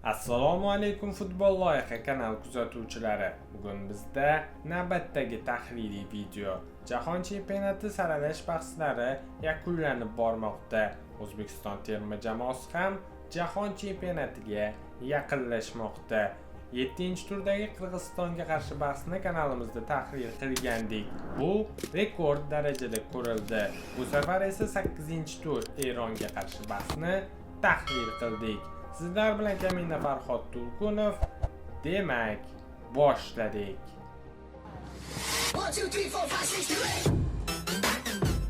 Assalomu alaykum, Futbol Loyiha kanal kuzatuvchilari. Bugun bizda navbatdagi tahliliy video. Jahon chempionati saralash bahslari yakunlanib bormoqda. O'zbekiston terma jamoasi ham jahon chempionatiga yaqinlashmoqda. 7-turdagi Qirg'izistonga qarshi bahsni kanalimizda tahlil qilgandik. Bu rekord darajada ko'rildi. Bu safar esa 8-tur Eronga qarshi bahsni tahlil qildik. Sizlar bilan Kamina Farhod Tulkunov. Demak, boshladik. 1, 2, 3, 4, 5, 6, 7, 8.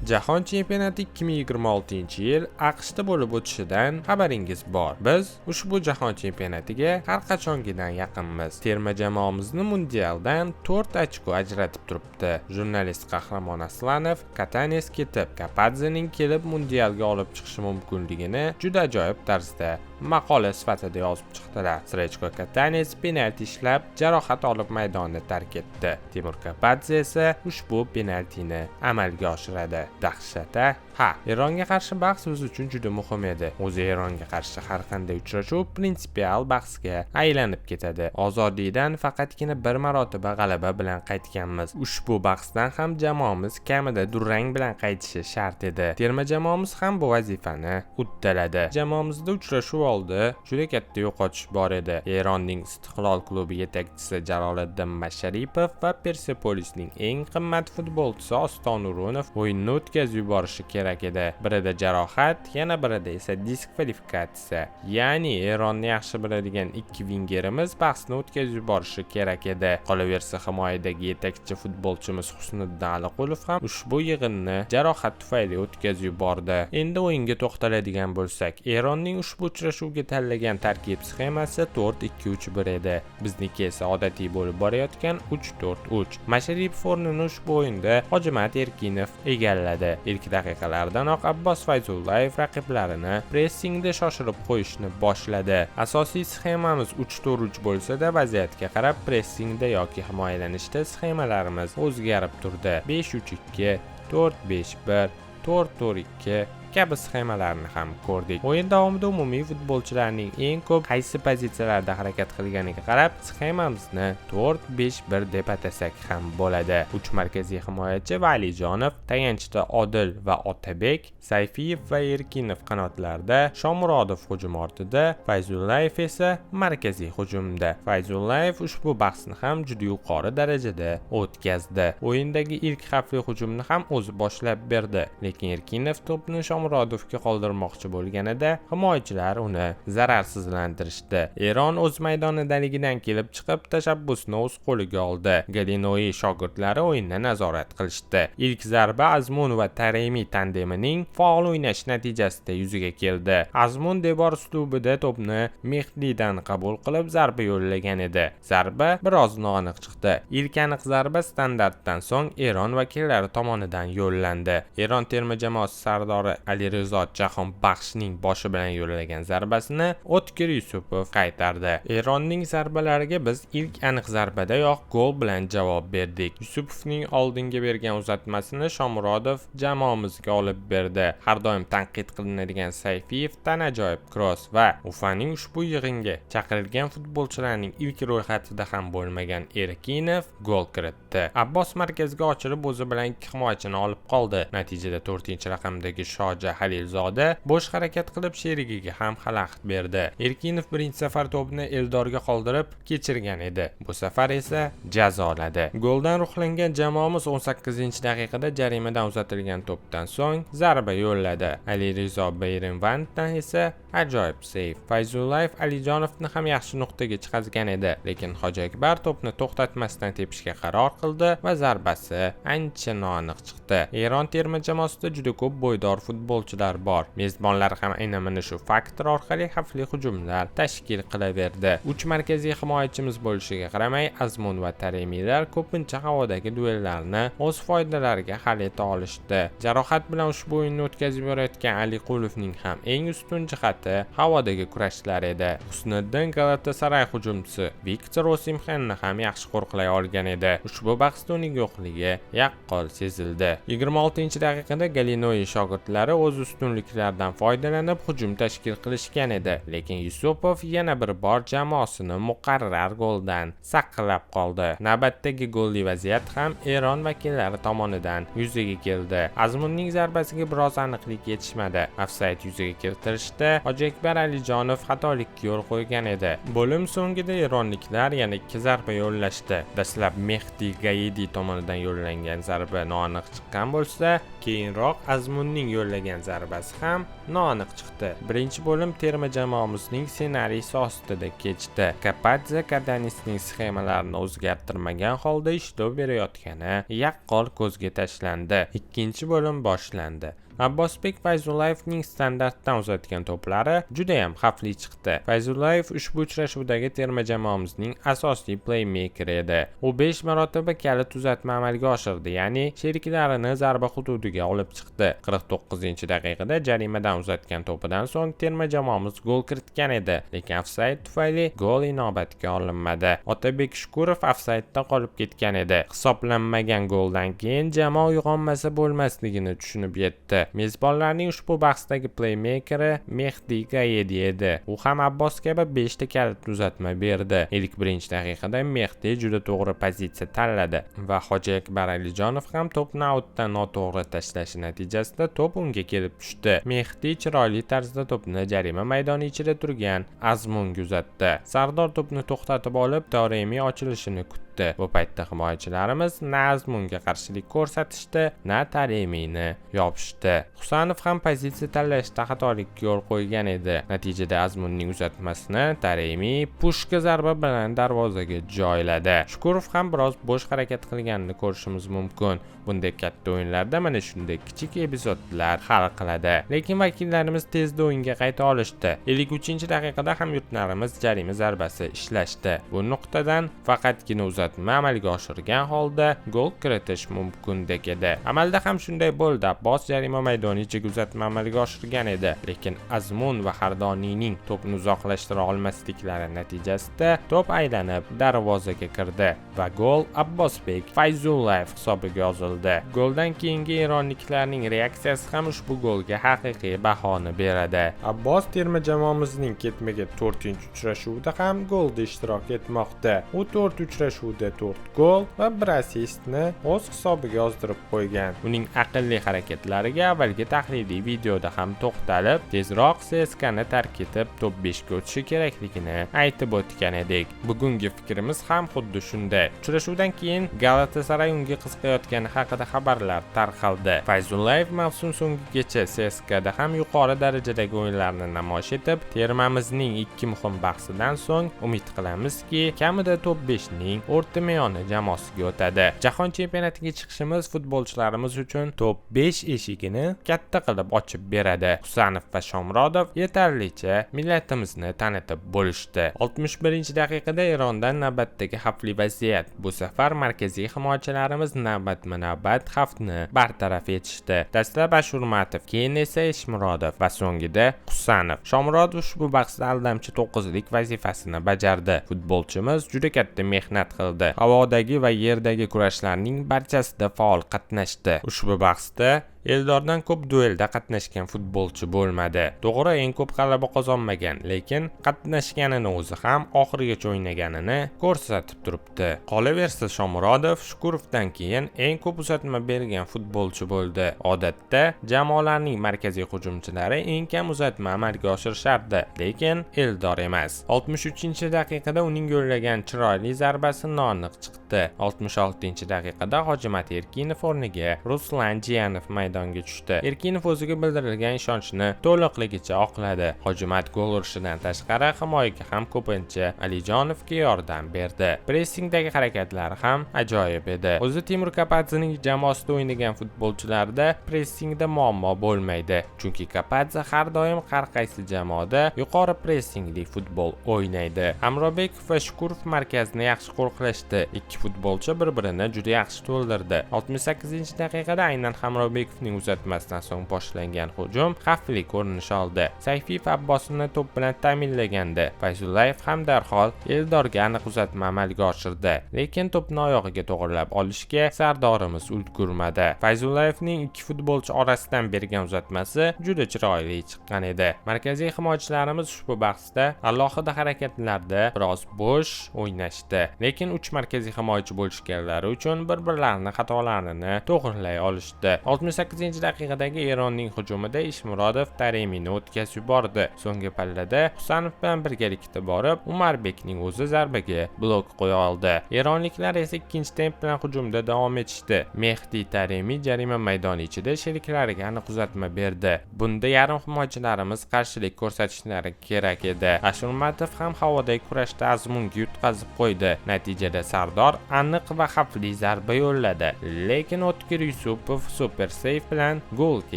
Jahon chempionati 2026-yil AQShda bo'lib o'tishidan xabaringiz bor. Biz ushbu jahon chempionatiga har qachongidan yaqinmiz. Terma jamoamizni mundialdan 4 ochko ajratib turibdi. Jurnalist Qahramon Aslanov Katanes ketib, Kapadzening kelib mundialga olib chiqishi mumkinligini juda ajoyib tarzda maqola sifatida yozib chiqdilar. Srechko Katanes penalti ishlab, jarohat olib maydonni tark etdi. Timur Kapadze esa ushbu penaltini amalga oshiradi. Dahshata. Ha, Eronga qarshi bahs biz uchun juda muhim edi. O'zi Eronga qarshi har qanday uchrashuv prinsipial bahsga aylanib ketadi. Ozodlikdan faqatgina bir marotaba g'alaba bilan qaytganmiz. Ushbu bahsdan ham jamoamiz kamida durang bilan qaytishi shart edi. Terma jamoamiz ham bu vazifani uddaladi. Jamoamizda uchrashuv oldi juda katta yo'qotish bor edi. Eronning Istiqlol klubi yetakchisi Jaloliddin Masharipov va Persepolisning eng qimmat futbolchisi Oston O'runov o'yinni o'tkazib yuborishi kerak edi. Birida jarohat, yana birida esa diskvalifikatsiya. Ya'ni Eronni yaxshi biladigan ikki vingerimiz bahsni o'tkazib yuborishi kerak edi. Qolaversa, himoyadagi yetakchi futbolchimiz Husniddin Aliqulov ham ushbu yig'inni jarohat tufayli o'tkazib yubordi. Endi o'yinga to'xtaladigan bo'lsak, Eronning ushbu uchrashuvga tanlagan tarkib sxemasi 4-2-3-1 edi. Bizniki esa odatiy bo'lib borayotgan 3-4-3. Masharipov o'rnini ushbu o'yinda Hojimat Erkinov egalladi. Ilk daqiqalardanoq Abbos Fayzullayev raqiblarini pressingda shoshirib qo'yishni boshladi. Asosiy sxemamiz 3-4-3 bo'lsa-da, vaziyatga qarab pressingda yoki himoyalanishda sxemalarimiz o'zgarib turdi. 5-3-2, 4-5-1, 4-4-2 kabi sxemalarni ham ko'rdik. O'yin davomida umumiy futbolchilarning eng ko'p qaysi pozitsiyalarda harakat qilganiga qarab sxemamizni 4-5-1 deb atasak ham bo'ladi. 3 markaziy himoyachi va Alijonov, tayanchda Odil va Otabek, Sayfiyev va Erkinov qanotlarda, Shomurodov hujum ortida, Fayzullayev esa markaziy hujumda. Fayzullayev ushbu bahsni ham juda yuqori darajada o'tkazdi. O'yindagi ilk xavfli hujumni ham o'zi boshlab berdi, lekin Erkinov to'pni Shomurodovga qoldirmoqchi bo'lganida himoyachilar uni zararsizlantirishdi. Eron o'z maydonidaligidan kelib chiqib tashabbusni o'z qo'liga oldi. Galinoi shogirdlari o'yinni nazorat qilishdi. Ilk zarba Azmun va Taremi tandemining faol o'ynash natijasida yuzaga keldi. Azmun devor uslubida to'pni Mehdidan qabul qilib zarba yo'llagan edi. Zarba biroz noaniq chiqdi. Ilk aniq zarba standartdan so'ng Eron vakillari tomonidan yo'llandi. Eron terma jamoasi sardori Alirizo Jahonbaxshning boshi bilan yo'llagan zarbasini O'tkir Yusupov qaytardi. Eronning zarbalariga biz ilk aniq zarbadayoq gol bilan javob berdik. Yusupovning oldinga bergan uzatmasini Shomurodov jamoamizga olib berdi. Har doim tanqid qilinadigan Sayfiyevdan ajoyib kross va Ufaning ushbu yig'inga chaqirilgan futbolchilarning ilk ro'yxatida ham bo'lmagan Erkinov gol kiritdi. Abbos markazga ochilib, o'zi bilan ikki himoyachini olib qoldi. Natijada 4-raqamdagi Shoja Halilzoda bo'sh harakat qilib sherigiga ham xalaqit berdi. Erkinov birinchi safar to'pni Eldorga qoldirib kechirgan edi. Bu safar esa jazoladi. Goldan ruhlangan jamoamiz 18-daqiqada jarimadan uzatilgan to'pdan so'ng zarba yo'lladi. Alirizo Beyrinvanddan esa ajoyib seyf. Fayzullayev Alijonovni ham yaxshi nuqtaga chiqazgan edi, lekin Hoji Akbar to'pni to'xtatmasdan tepishga qaror qildi va zarbasi ancha noaniq chiqdi. Eron terma jamoasida juda ko'p bo'ydor futbolchilar bor. Mezbonlar ham aynan mana shu faktor orqali xavfli hujumlar tashkil qilaverdi. 3 markaziy himoyachimiz bo'lishiga qaramay, Azmun va Taremilar ko'pincha havodagi duellarni o'z foydalariga hal eta olishdi. Jarohat bilan ushbu o'yinni o'tkazib yuborayotgan Aliqulovning ham eng ustun jihati havodagi kurashlar edi. Husniddin Galatasaray hujumchisi Viktor Osimhenni ham yaxshi qo'riqlay olgan edi. Ushbu bahsda uning yo'qligi yaqqol sezildi. 26-daqiqada Galinoi shogirdlari o'z ustunliklaridan foydalanib hujum tashkil qilishgan edi, lekin Yusupov yana bir bor jamoasini muqarrar goldan saqlab qoldi. Navbatdagi golli vaziyat ham Eron vakillari tomonidan yuzaga keldi. Azmunning zarbasiga biroz aniqlik yetishmadi. Ofsayd yuzaga keltirishda Hojiakbar Alijonov xatolikka yo'l qo'ygan edi. Bo'lim so'ngida eronliklar yana 2 zarba yo'llashdi. Dastlab Mehdi Gayedi tomonidan yo'llangan zarba noaniq chiqqan bo'lsa, keyinroq Azmunning yo'llagan zarbasi ham noaniq chiqdi. Birinchi bo'lim terma jamoamizning ssenariysi ostida kechdi. Kapadze Kadanisning sxemalarini o'zgartirmagan holda ishlov berayotgani yaqqol ko'zga tashlandi. Ikkinchi bo'lim boshlandi. Abbosbek Fayzullayevning standartdan uzatgan to'plari juda ham xavfli chiqdi. Fayzullayev ushbu uchrashuvdagi terma jamoamizning asosiy playmakeri edi. U 5 marotaba kalit uzatma amalga oshirdi, ya'ni sheriklarini zarba hududiga olib chiqdi. 49-daqiqada jarimadan uzatgan to'pidan so'ng terma jamoamiz gol kiritgan edi, lekin ofsayd tufayli gol inobatga olinmadi. Otabek Shukurov ofsaydda qolib ketgan edi. Hisoblanmagan goldan keyin jamoa uyg'onmasa bo'lmasligini tushunib yetdi. Mezbonlarning ushbu bahsdagi playmakeri Mehdi Gayedi edi. U ham Abbos kabi 5 ta kalit uzatma berdi. 51-daqiqada Mehdi juda to'g'ri pozitsiya tanladi va Hojiakbar Alijonov ham to'pni outdan noto'g'ri tashlashi natijasida to'p unga kelib tushdi. Mehdi chiroyli tarzda to'pni jarima maydoni ichida turgan Azmunga uzatdi. Sardor to'pni to'xtatib olib, Taremi ochilishini kutdi. Bu paytda himoyachilarimiz na Azmunga qarshilik ko'rsatishdi, na Taremini yopishdi. Husanov ham pozitsiya tanlashda xatolikka yo'l qo'ygan edi. Natijada Azmunning uzatmasini Taremi pushka zarba bilan darvozaga joyladi. Shukurov ham biroz bo'sh harakat qilganini ko'rishimiz mumkin. Bunday katta o'yinlarda mana shunday kichik epizodlar hal qiladi. Lekin vakillarimiz tezda o'yinga qayta olishdi. 53-daqiqada ham yurtlarimiz jarima zarbasi ishlashdi. Bu nuqtadan faqatgina uzatma amalga oshirgan holda gol kiritish mumkindek edi. Amalda ham shunday bo'ldi. Abbos jarima maydoni ichiga uzatma amalga oshirgan edi, lekin Azmun va Hardoniyning to'pni uzoqlashtira olmasliklari natijasida to'p aylanib darvozaga kirdi va gol Abbosbek Fayzullayev hisobiga yozildi. Goldan keyingi eronliklarning reaksiyasi ham ushbu golga haqiqiy bahoni beradi. Abbos terma jamoamizning ketma-ket 4-uchrashuvda ham golda ishtirok etmoqda. U 4 uchrashuvda 4 gol va 1 assistni o'z hisobiga yozdirib qo'ygan. Uning aqlli harakatlariga avvalgi tahliliy videoda ham to'xtalib, tezroq CSKni tark etib top 5 ga o'tishi kerakligini aytib o'tgan edik. Bugungi fikrimiz ham xuddi shunday. Uchrashuvdan keyin Galatasaray unga qiziqayotgani haqida xabarlar tarqaldi. Fayzullayev mavsum so'ngigacha CSKda ham yuqori darajadagi o'yinlarni namoyish etib, termamizning 2 muhim bahsidan so'ng umid qilamizki, kamida top 5 ning o'rta meyoni jamoasiga o'tadi. Jahon chempionatiga chiqishimiz futbolchilarimiz uchun top 5 eshigini katta qilib ochib beradi. Husanov va Shomurodov yetarlicha millatimizni tanitib bo'lishdi. 61-daqiqada Erondan navbatdagi xavfli vaziyat. Bu safar markaziy himoyachilarimiz navbatma-navbat xavfni bartaraf etishdi. Dastlab Ashurmatov, keyin esa Eshmurodov va so'ngida Husanov. Shomurodov ushbu bahsda aldamchi 9lik vazifasini bajardi. Futbolchimiz juda katta mehnat qildi. Havodagi va yerdagi kurashlarning barchasida faol qatnashdi. Ushbu bahsda Eldordan ko'p duelda qatnashgan futbolchi bo'lmadi. To'g'ri, eng ko'p g'alaba qozonmagan, lekin qatnashganini o'zi ham oxirigacha o'ynaganini ko'rsatib turibdi. Qolaversa, Shomurodov Shukurovdan keyin eng ko'p uzatma bergan futbolchi bo'ldi. Odatda jamoalarning markaziy hujumchilari eng kam uzatma amalga oshirishardi, lekin Eldor emas. 63-daqiqada uning yo'llagan chiroyli zarbasi noaniq chiqdi. 66-daqiqada Hojimat Erkinov o'rniga Ruslan Jiyanov maydonga tushdi. Erkinov o'ziga bildirilgan ishonchni to'liqligicha oqladi. Hojimat gol urishidan tashqari himoyaga ham ko'pincha Alijonovga yordam berdi. Pressingdagi harakatlari ham ajoyib edi. O'zi Timur Kapadzening jamoasida o'ynagan futbolchilarda pressingda muammo bo'lmaydi, chunki Kapadze har doim har qaysi jamoada yuqori pressingli futbol o'ynaydi. Hamrobekov va Shukurov markazni yaxshi qo'riqlashdi. Ikki futbolchi bir-birini juda yaxshi to'ldirdi. 68-daqiqada aynan Hamrobekovning Fayzullayevning uzatmasidan so'ng boshlangan hujum xavfli ko'rinish oldi. Sayfiyev Abbosni to'p bilan ta'minlagandi. Fayzullayev ham darhol Eldorga aniq uzatma amalga oshirdi, lekin to'pni oyog'iga to'g'rilab olishga sardorimiz ulgurmadi. Fayzullayevning ikki futbolchi orasidan bergan uzatmasi juda chiroyli chiqqan edi. Markaziy himoyachilarimiz ushbu bahsda alohida harakatlarda biroz bo'sh o'ynashdi, lekin 3 markaziy himoyachi bo'lishganlari uchun bir-birlarini xatolarini to'g'rilay olishdi. 68-daqiqadagi Eronning hujumida Ishmurodov Taremini o'tkazib yubordi. So'nggi pallada Husanov bilan birgalikda borib, Umarbekning o'zi zarbaga blok qo'ya oldi. Eronliklar esa ikkinchi temp bilan hujumda davom etishdi. Mehdi Taremi jarima maydoni ichida sheriklariga aniq uzatma berdi. Bunda yarim himoyachilarimiz qarshilik ko'rsatishlari kerak edi. Ashurmatov ham havodagi kurashda Azmunga yutqazib qo'ydi. Natijada Sardor aniq va xavfli zarba yo'lladi, lekin O'tkir Yusupov super seyf bilan golga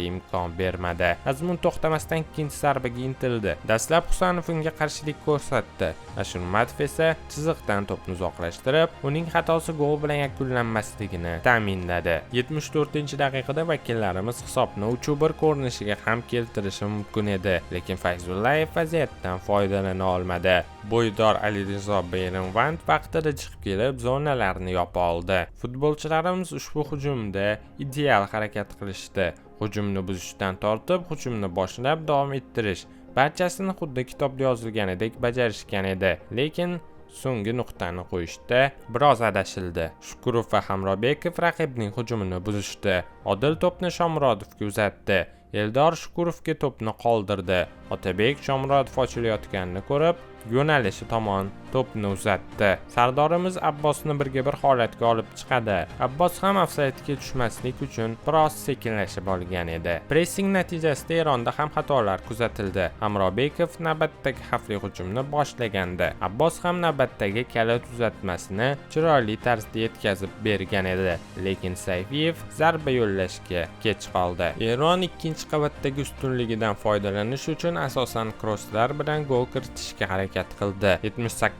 imkon bermadi. Azmun to'xtamasdan ikkinchi zarbaga intildi. Dastlab Husanov unga qarshilik ko'rsatdi. Ashurmatov esa chiziqdan to'pni uzoqlashtirib, uning xatosi gol bilan yakunlanmasligini ta'minladi. 74-daqiqada vakillarimiz hisobni 3-1 ko'rinishiga ham keltirishi mumkin edi, lekin Fayzullayev vaziyatdan foydalana olmadi. Bo'ydor Alirizo Beyranvand vaqtida chiqib kelib zonalarni yopa oldi. Futbolchilarimiz ushbu hujumda ideal harakat qilishdi. Hujumni buzishdan tortib, hujumni boshlab davom ettirish barchasini xuddi kitobda yozilganidek bajarishgan edi, lekin so'nggi nuqtani qo'yishda biroz adashildi. Shukurov va Hamrobekov raqibning hujumini buzishdi. Odil to'pni Shomurodovga uzatdi. Eldor Shukurovga to'pni qoldirdi. Otabek Shomurodov ochilayotganini ko'rib, yo'nalishi tomon to'pni uzatdi. Sardorimiz Abbosni birga bir holatga olib chiqadi. Abbos ham ofsaydga tushmaslik uchun biroz sekinlashib olgan edi. Pressing natijasida Eronda ham xatolar kuzatildi. Hamrobekov navbatdagi xavfli hujumni boshlagandi. Abbos ham navbatdagi kalit uzatmasini chiroyli tarzda yetkazib bergan edi, lekin Sayfiyev zarba yo'llashga kech qoldi. Eron ikkinchi qavatdagi ustunligidan foydalanish uchun asosan krosslar bilan gol kiritishga harakat qildi.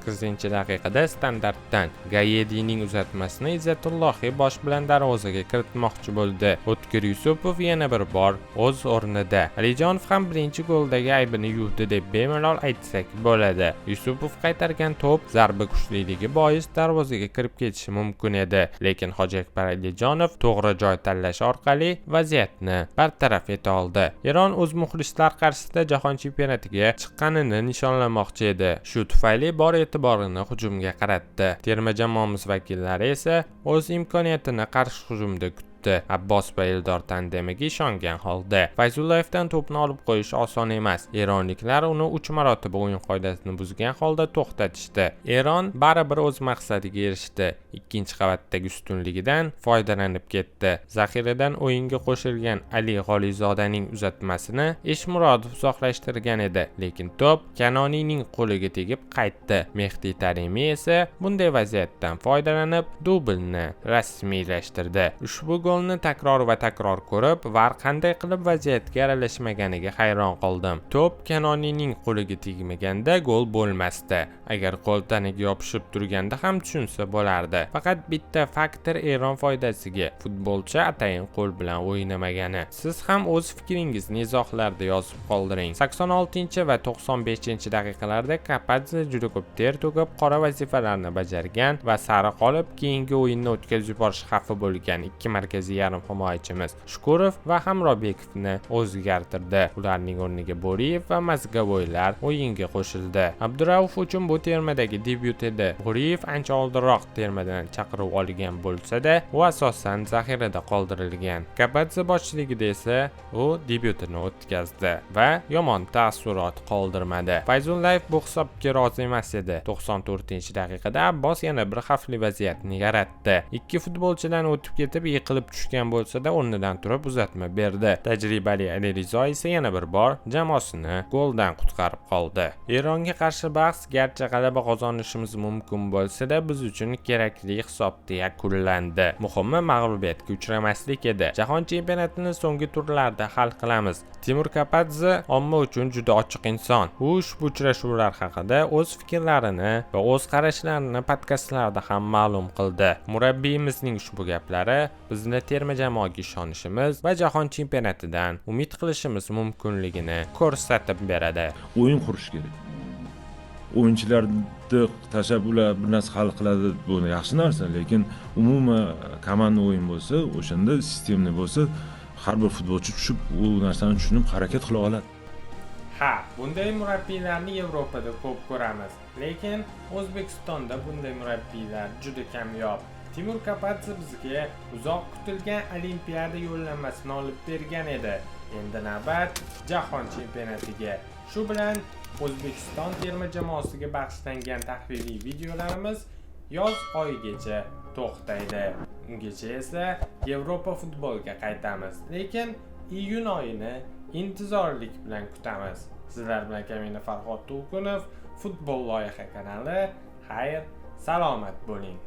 78-daqiqada standartdan Gayedining uzatmasini Izzatullohi bosh bilan darvozaga kiritmoqchi bo'ldi. O'tkir Yusupov yana bir bor o'z o'rnida. Alijonov ham birinchi goldagi aybini yuvdi deb bemalol aytsak bo'ladi. Yusupov qaytargan to'p zarba kuchliligi bois darvozaga kirib ketishi mumkin edi, lekin Hoji Akbar Alijonov to'g'ri joy tanlash orqali vaziyatni bartaraf eta oldi. Eron o'z muxlislar qarshisida jahon chempionatiga chiqqanini nishonlamoqchi edi. Shu tufayli bor e'tiborini hujumga qaratdi. Terma jamoamiz vakillari esa o'z imkoniyatini qarshi hujumda kutdi. Abbos va Eldor tandemiga ishongan holda Fayzullayevdan to'pni olib qo'yish oson emas. Eronliklar uni 3 marotaba o'yin qoidasini buzgan holda to'xtatishdi. Eron baribir o'z maqsadiga erishdi. Ikkinchi qavatdagi ustunligidan foydalanib ketdi. Zaxiradan o'yinga qo'shilgan Ali G'olizodaning uzatmasini Eshmurodov uzoqlashtirgan edi, lekin to'p Kanoniyning qo'liga tegib qaytdi. Mehdi Taremi esa bunday vaziyatdan foydalanib dublni rasmiylashtirdi. Ushbu golni takror va takror ko'rib, VAR qanday qilib vaziyatga aralashmaganiga hayron qoldim. To'p Kanoniyning qo'liga tegmaganda gol bo'lmasdi. Agar qo'l tanaga yopishib turganda ham tushunsa bo'lardi. Faqat bitta faktor Eron foydasiga: futbolchi atayin qo'l bilan o'ynamagani. Siz ham o'z fikringizni izohlarda yozib qoldiring. 86 va 95-daqiqalarda Kapadze juda ko'p ter to'kib qora vazifalarni bajargan va sariq olib keyingi o'yinni o'tkazib yuborish xavfi bo'lgan ikki markaziy yarim himoyachimiz Shukurov va Hamrobekovni o'zgartirdi. Ularning o'rniga Bo'riyev va Mazgavoylar o'yinga qo'shildi. Abdurauf uchun bu termadagi debyut edi. Bo'riyev ancha oldinroq termadan chaqiruv olgan bo'lsa-da, u asosan zaxirada qoldirilgan. Kapadze boshchiligida esa u debyutini o'tkazdi va yomon taassurot qoldirmadi. Fayzullayev bu hisobga rozi emas edi. 94-daqiqada Abbos yana bir xavfli vaziyatni yaratdi. Ikki futbolchidan o'tib ketib yiqilib tushgan bo'lsa-da, o'rnidan turib uzatma berdi. Tajribali Alirizo esa yana bir bor jamoasini goldan qutqarib qoldi. Eronga qarshi bahs garchi g'alaba qozonishimiz mumkin bo'lsa-da, biz uchun kerakli hisobda yakunlandi. Muhimi mag'lubiyatga uchramaslik edi. Jahon chempionatini so'nggi turlarda hal qilamiz. Timur Kapadze omma uchun juda ochiq inson. U ushbu uchrashuvlar haqida o'z fikrlarini va o'z qarashlarini podkastlarda ham ma'lum qildi. Murabbiyimizning ushbu gaplari bizni yana terma jamoaga ishonishimiz va jahon chempionatidan umid qilishimiz mumkinligini ko'rsatib beradi. O'yin qurish kerak. O'yinchilarni tashlab, ular bir narsa hal qiladi, bu yaxshi narsa, lekin umuman команда o'yin bo'lsa, o'shanda системный bo'lsa, har bir futbolchi tushib, u narsani tushunib harakat qila oladi. Ha, bunday murabbiylarni Yevropada ko'p ko'ramiz, lekin O'zbekistonda bunday murabbiylar juda kamyob. Timur Kapadze bizga uzoq kutilgan Olimpiada yo'llanmasini olib bergan edi. Endi navbat Jahon chempionatiga. Shu bilan O'zbekiston terma jamoasiga bag'ishlangan tahliliy videolarimiz yoz oyigacha to'xtaydi. Ungacha esa Yevropa futboliga qaytamiz. Lekin iyun oyini intizorlik bilan kutamiz. Sizlar bilan Kamina Farhod To'lqinov, Futbol loyiha kanali. Xayr, salomat bo'ling.